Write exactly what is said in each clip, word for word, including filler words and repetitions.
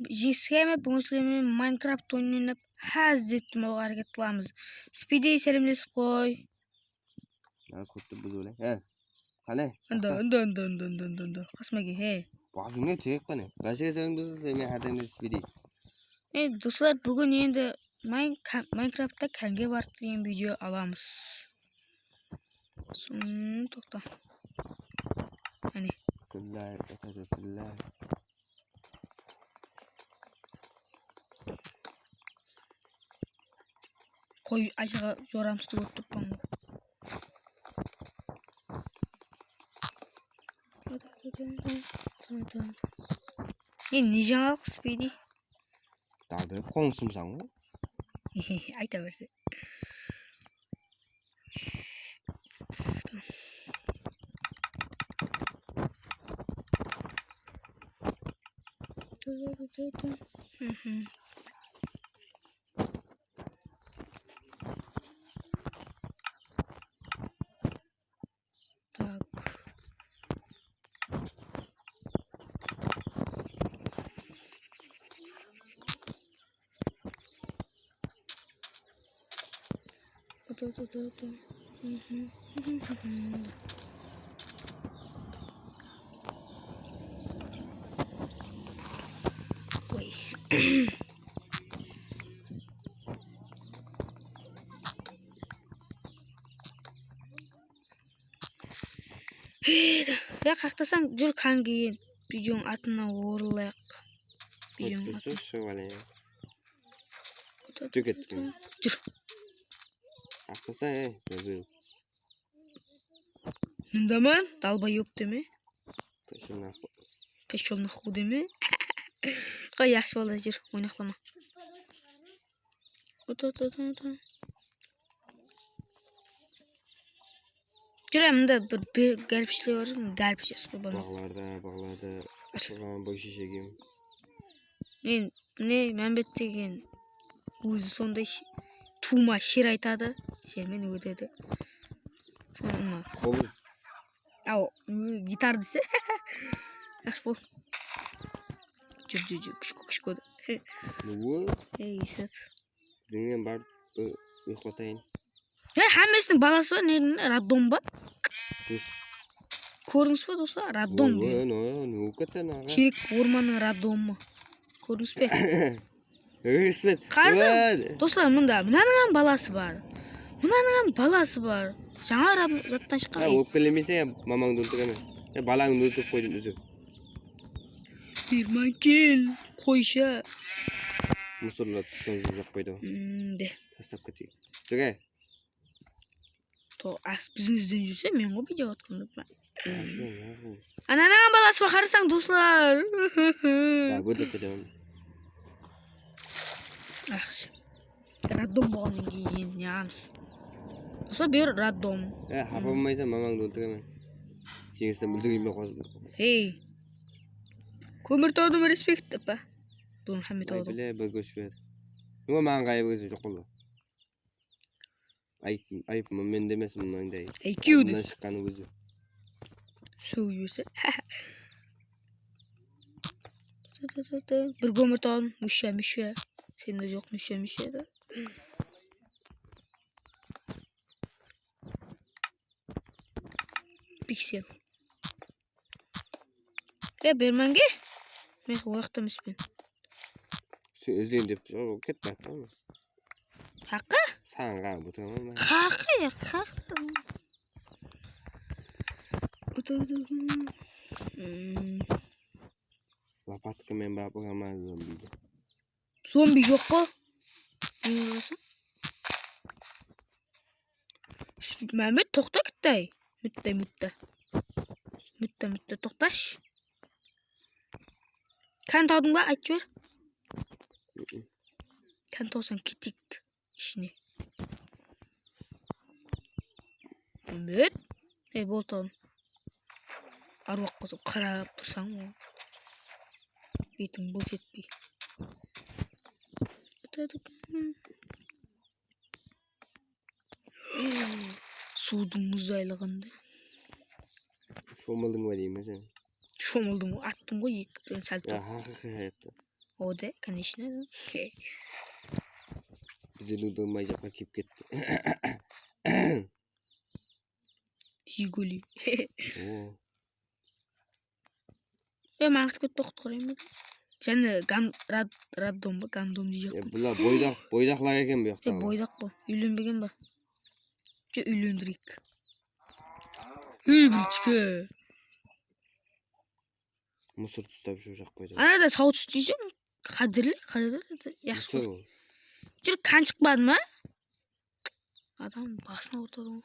Jeńisge me, búgin sizler menen Minecraft oyının oynap, ház ettim olıwǵa háreket qılamız. Spidi, sálemlesip qoy. Naz qılıp tur biz bile. He. Qane? Anda, anda, anda, anda, anda, anda, anda. Qasıma kel, he. Basıńa tegip qane. Basıńa tegip biz, men hár dayım Spidi. E, doslar, búgin endi Mayn-, ka-, Minecraftta kánge barıp degen video alamız. Soń, toqta. Áne. Gúllay, atadı gúllay. Qoy, ajaǵa joramız dep otırıppan ǵoy. E, ne jańalıq, Spidi? Tabir qońsımsań ǵoy. Ayta berse. Mhm. Tak. Oto, oto, oto, oto. Mhm. Oy. Ya, qaqtasań, júr, kánge, videonıń atına orınlayıq. Videonıń atın. Qoyıp qoysa, shıǵıp alayın. Júr, kettim. Júr. Qaqtasa, ey, ózi. Mındaman, dalboyob deme. Пошёл нахуй. Пошёл нахуй deme. Qoy, yaqshı bala, júr, oynaqlama. Oto, oto, oto, oto. Júre, mında bir be-, gárpishler bar, gárpish asqoy bar. Baǵlarda, baǵlarda. Ash. Turǵan boy sheshegim. Men, mine, Mámbet degen ózi sonday sh-, tuwma sher aytadı, shermen ótedi. Sonıń ma? Qobız. Aw, gitar dese. Yaqshı bol. Júr, júr, júr, kúshko, kúshko. Ne? Ey, Iset. Bizden barıp, ı, uyıqlatayın. He, hámmesiniń balası bar, ne, ne, roddom ba? Durıs. Kórdińiz be, doslar? Roddom deydi. Ne, ne, ne, ne, Terek ormannıń roddomı. Kórdińiz be? Respekt. Qarasań, doslar, mında mınanıń hám balası bar. Mınanıń hám balası bar. Jańa ra-, zattan shıqqan. Ha, ókpelemeseń, ya, mamańdı óltirgemen. Ya, balańdı óltirip qoydım, úzip. Berman kel, qoysha. Musorlar tıstap jep qoydı. Hmm, de. Tastap keteyik. Júre. To, as biziń izden júrse, men ǵoy búytip atqan. Ananıń balası bar, qarasań, doslar. Ya, bu da kúdem. Yaqshı. Roddom bolǵannan keyin ne qılamız? Doslar, bu jer roddom. E, xapa bolmaysań, mamańdı óltiremen. Jeńisten búldirgin qosıp. Hey. Kómir tawdım, respekt, apa. Bul hámme tawdım. Ay, bile, bir kóship edi. Nima maǵan qayıp joq boldı? Ayıp, ayıp mı mende emes, mınanday. I Q de. Aldımnan shıqqanı ózi. Sógip jiberse. Bir kómir tawdım, múshe, múshe. Sende joq múshe, múshe de. Piksel. Ya, bermenge. Men waqıt emespen. Sen izleyin dep, o, ketip atır. Haqqa? Saǵan ǵana butaman. Haqqa, ya, haqqa. Hmm. Lopatka men barıp uraman zombidi. Zombi joq ǵo. Ne qılasań? Mámbet, toqta, kittay. Mittay, mutta. Mutta, mutta, toqtashı. Kán tawdıń ba? Aytıp jiber. Kán tawsań, keteyik ishine. Mámbet. Ey, bol tawın. Arwaq qosıp qarap tursań ǵoy. Betiń bılsh etpey. Suwdıń muzdaylıǵında. Shomıldıń ba deymen sen? Shomıldım, attım ǵoy, ekiden sál turıp. Ya, haqıyqıy hayatta. O da, конечно. Bizlerdiń bir may jaqqa kiyip ketti. Jiguli. Oo. E, maǵan qıtıp ketti, qutqarayın ba? Jáne gan-, rad-, raddom ba, gandom deyjaqpın. E, bular boydaq, boydaqlar eken bu jaqtaǵılar. E, boydaq bu. Úylenbegen ba? Júr, úylendireyik. Ey, brichka. Musor tastap júr jaqpaydı. Ana da saw tús deyseń, qádirli, qádirli, yaqshı. Musor ol. Júr, kan shıqpadı ma? Adam basına urtadı ǵoy.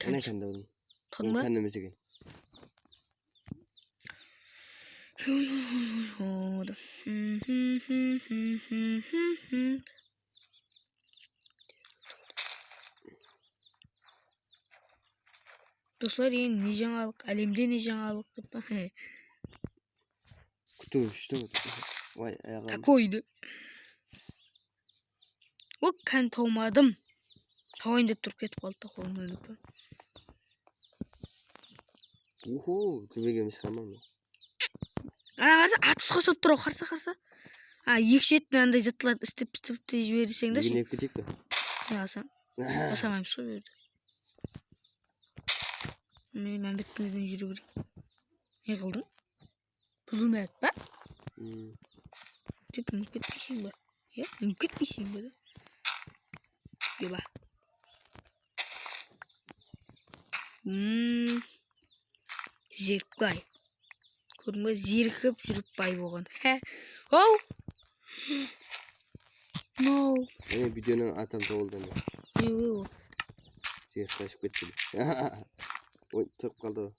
Ana kan da. Tanıma? Kan emes eken. Doslar, endi ne jańalıq, álemde ne jańalıq dep pa? Кто, что? Vay, ayaǵım. Какой-dı? O, kán tawmadım. Tawayın dep turıp ketip qaldı da, qolımnan dep pa? Oho, túbege emes, qamam. Ana, qarsa, atısqa ushırıp tur, qarsa, qarsa. A, eki jetti anday zatlardı istep, istep te jiberseń de. Egin ep keteyik pe? Ya, alsań. Alsamaymız ǵoy bu jerde. Men Mámbettiń izinen júre bereyik. Ne qıldıń? Buzılmayatı pa? Hmm. Dep minip ketpeyseń be? Ya, minip ketpeyseń be? Eba. Hmm. Zerikbay. Kórdiń be? Zerikip júrip bay bolǵan. Há. Ow! No. Mine, videonıń atı tabıldı. Ne ol? Zerikbay ushıp ketti. Oy, turıp qaldı ǵoy.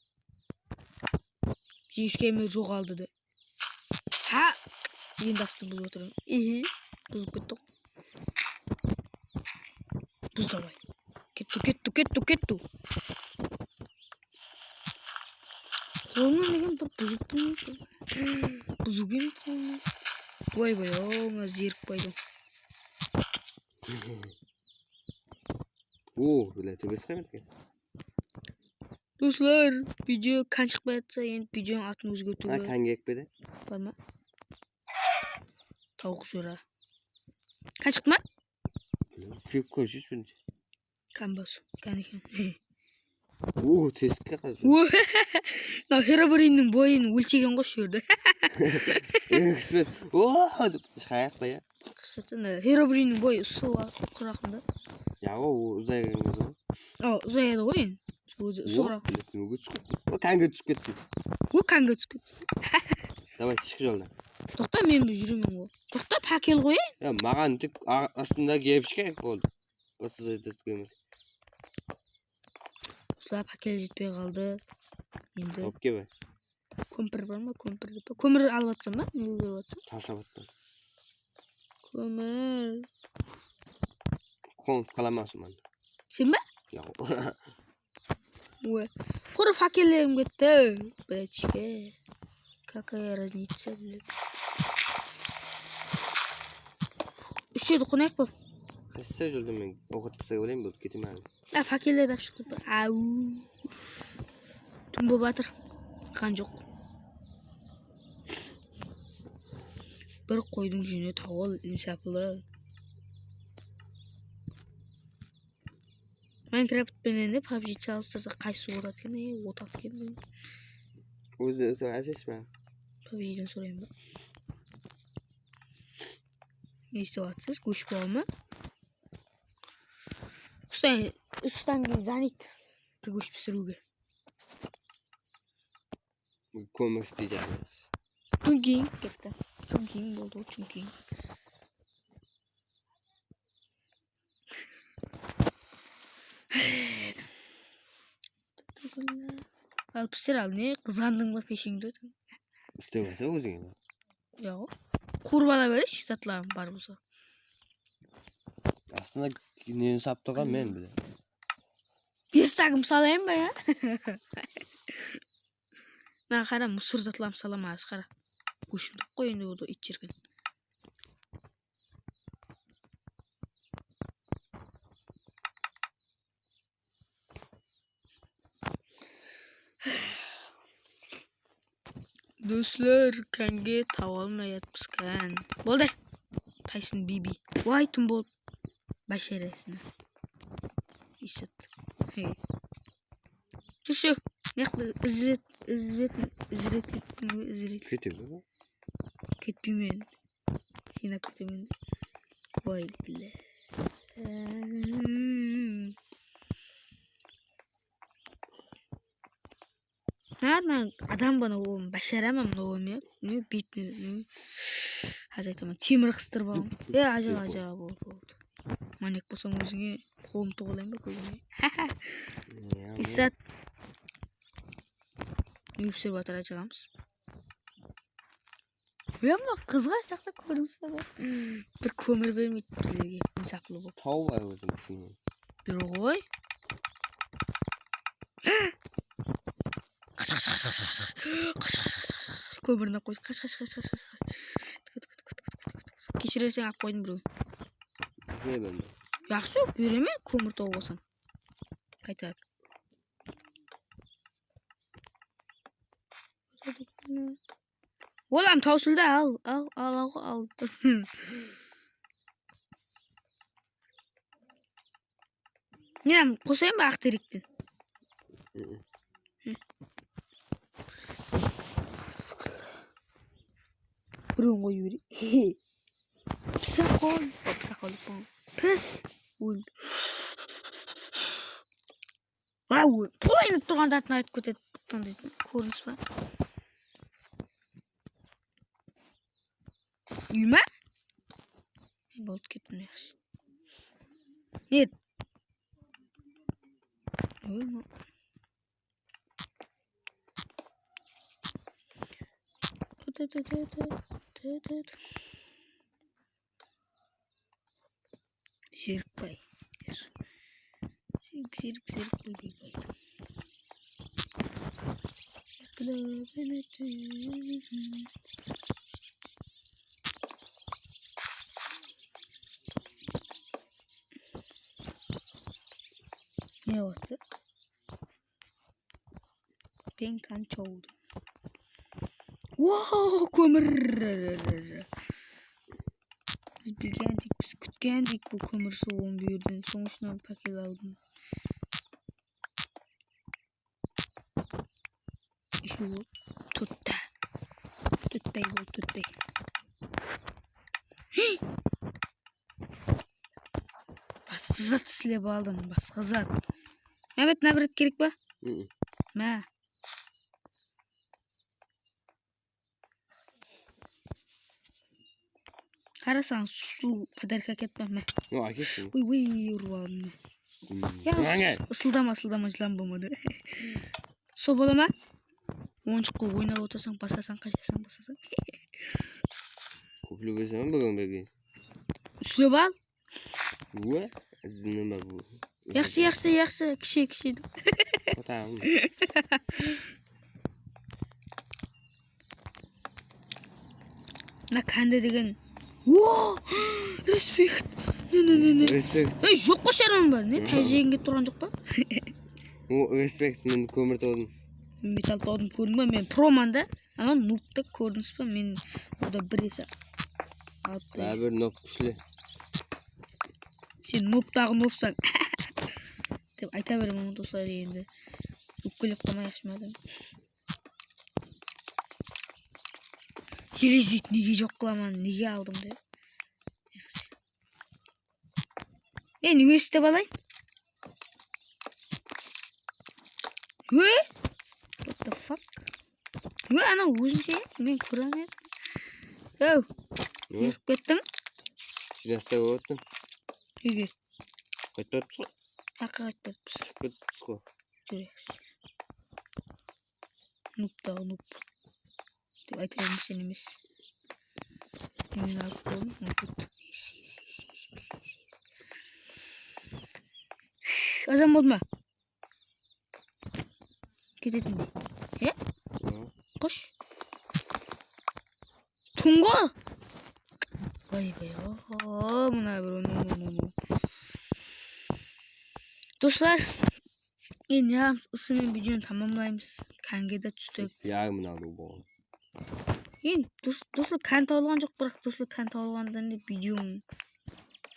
Jeńiske men joǵaldı de. Ha! Endi astı buzıp otırman. Ehe, buzıp ketti ǵoy. Buz davay. Ketti, ketti, ketti, ketti. Qolıńnan degen bir buzıp bilmeydi. Buzıw kelmeydi qolıńnan. Oy-bay, o, mına Zerikbaydıń. O, bile, tóbesi qaymat eken. Doslar, video kan shıqpay atsa, endi videonıń atın ózgertiwge. Ha, kan kerek pe de? Bar ma? Tawıq jora. Kan shıqtı ma? Kúyip kórsesh birinshi. Kan bas, kan eken. O, tesikke qazdı. O, mına Herobrine-niń boyın ólshegen ǵoy usı jerde. Ekspert. O, dep shıǵayıq pa ya? Qısqartın da, Herobrine-niń boyı usı quraqında. Ya, o, o uzayǵan qız ǵoy. O, uzayadı ǵoy endi. Ózi usı quraq. Biletin, óge túsip ketti. O, kánge túsip ketti. O, kánge túsip ketti. Davay, shıq joldan. Toqta, men bir júremen ǵoy. Toqta, pakel ǵoy. Ya, maǵan tek a-, astında kiyip shıǵayıq boldı. Basqa jerde túsip kelmesek. Usılap, pakel jetpey qaldı. Endi. Tawıp kelbe. Kómpir bar ma? Kómpir dep pa? Kómir alıp atsam ba? Ne alıp atsam? Tas alıp atpan. Kómir. Qońıp qalaman usıman. Sen ba? Yoq. Oy. Qurı fakellerim ketti. Блядь. Какая разница, блядь. Úsh jerdi qonayıq pa? Qaysı jolda men oq atpasa, oylay, bolıp ketemen. A, fakellerdi alıp shıqtı. Au. Tún bolıp atır. Qan joq. Bir qoydıń júnine tawıl, insaplı. Minecraft penen de pabjidi salıstırsa, qaysı ot atken, e, ot atken. Ózi, ózi, ajayshı ma? Pabjiden sorayın ba? Ne istep atırsız? Góship alayın ba? Ustan, ustan zanit. Bir góship pisiriwge. Kómir isteydi. Chunking ketti. Chunking boldı ǵoy, chunking. Al, pisir al, ne qızǵandıń ba pesheńdi? Istep alsa ózińe. Yoq. Quwırıp ala bereyinshi, zatlarım bar bolsa. Astında neni sap turǵan men bile. Verstagım salayın ba ya? Mına qara, musor zatlarım salaman, az qara. Góshimdi qoy endi, o da it jergen. Doslar, kánge tawalmay atırmız kán. Boldı. Tayson Bibi. Vay, tún bolıp. Basharesine. Isat. Hey. Júrshi. Mıyaqta izret, izret, izretlik, izretlik. Kete ber. Ketpeymen. Sıynap ketemen. Vay bile. Ладно, adam bana oǵan basharamam, ne oǵan ya? Ne beytine, ne? Házir aytaman, temir qıstırıp alam. E, ajaǵa, ajaǵa, boldı, boldı. Mánek bolsań ózińe, qolımdı qoyayın ba kózińe? Isat. Úyip sürip atır ajaǵamız. Ya, mına qızǵa jaqsı kórinis edi. Bir kómir bermeydi bizlerge, insaplı bol. Tawıp al óziń kúshingnen. Bir ǵoy. Qash, qash, qash, qash, qash. Qash, qash, qash, qash, qash. Kómirin qoy. Qash, qash, qash, qash, qash, qash. Keshirersen, alıp qoydım birew. Bermeymen. Jaqsı, beremen, kómir tawıp alsam. Qayta. Olam tawsıldı, al, al, al, al, al. Ne, qosayın ba aq terekten? Birin qoyıp bereyik. Pısa qol, pısa qol. Pis. Ól. Vay, tolayınıp turǵan zatın aytıp ketedi. Qanday kórinis pa? Úy ma? Boldı, kettim, yaqshı. Ne? Ólme. Jerikbay. Jerik, jerik, jerik, bay, bay, bay. Ne boldı? Penkan choldı. Wow, kómir. Biz bilgendik, biz kútkendik bul kómir suwın bu jerden. Sonıń ushın pakel aldım. Eki bol. Tórtte. Tórttey bol, tórttey. Basqa zat islep aldım, basqa zat. Mámet, naobrat kerek pa? Má. Qarasań, sup-sulıw podarka áketpen, má. O, áketsin. Oy, oy, urıp aldım, má. Ya, ısıldama, ısıldama, jılan bolmadı. Sol bola ma? Oyınshıq qılıp oynap otırsań, basasań, qashasań, basasań. Kóplep óseme búgin bege. Úslep al. Ue, izine ma bul? Yaqshı, yaqshı, yaqshı, kishi, kishi. Otaǵım. Mına kánde degen. Wo! Respekt. Ne, ne, ne, ne? Respekt. Ey, joq pa sharman ba? Ne, tayjegin ketip turǵan joq pa? O, respekt, men kómir tawdım. Metal tawdım, kórdiń ba? Men proman da. Ana, nubta kórdińiz ba? Men burada bir ese alıp ta. Báribir nub kúshli. Sen nubtaǵı nubsań. Dep ayta beremen, doslar, endi. Ókpelep qalmay, yaqshı ma, adam? Jeleznik nege joq qılaman, nege aldım dep. Yaqshı. E, ne óstip alayın? Ue? What the fuck? Ue, ana ózinshe, men kóremen. Ow, ne qılıp kettiń? Jinastay bolıp attıń. Nege? Qaytıp atırmız ǵoy. Haqıyqat beripsiz. Shıǵıp ketipsiz ǵoy. Júresiz. Nubtaǵı nub. Dep ayta bermesen emes. Men alıp boldım, mına ket. Azan boldı ma? Ketetindey. He? Qosh. Tuńǵı. Bay bay, o, mına bir, o, o, o, o. Doslar, endi ne qılamız, usınıń menen videonı tamamlaymız. Kánge de tústik. Yaǵnıy mına bu boldı. Endi dos-, doslar, kán tabılǵan joq, biraq doslar, kán tabılǵandan dep videom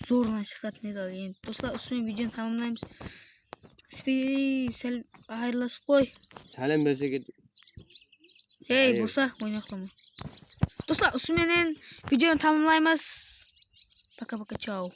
zorınan shıǵatın edi al. Endi doslar, usınıń menen videonı tamamlaymız. Spiri, sál ayırlasıp qoy. Sálem berse ket. Ey, Ayo. Bursa, oynaqlama. Doslar, usı menen videonı tamamlaymız. Пока-пока, чао.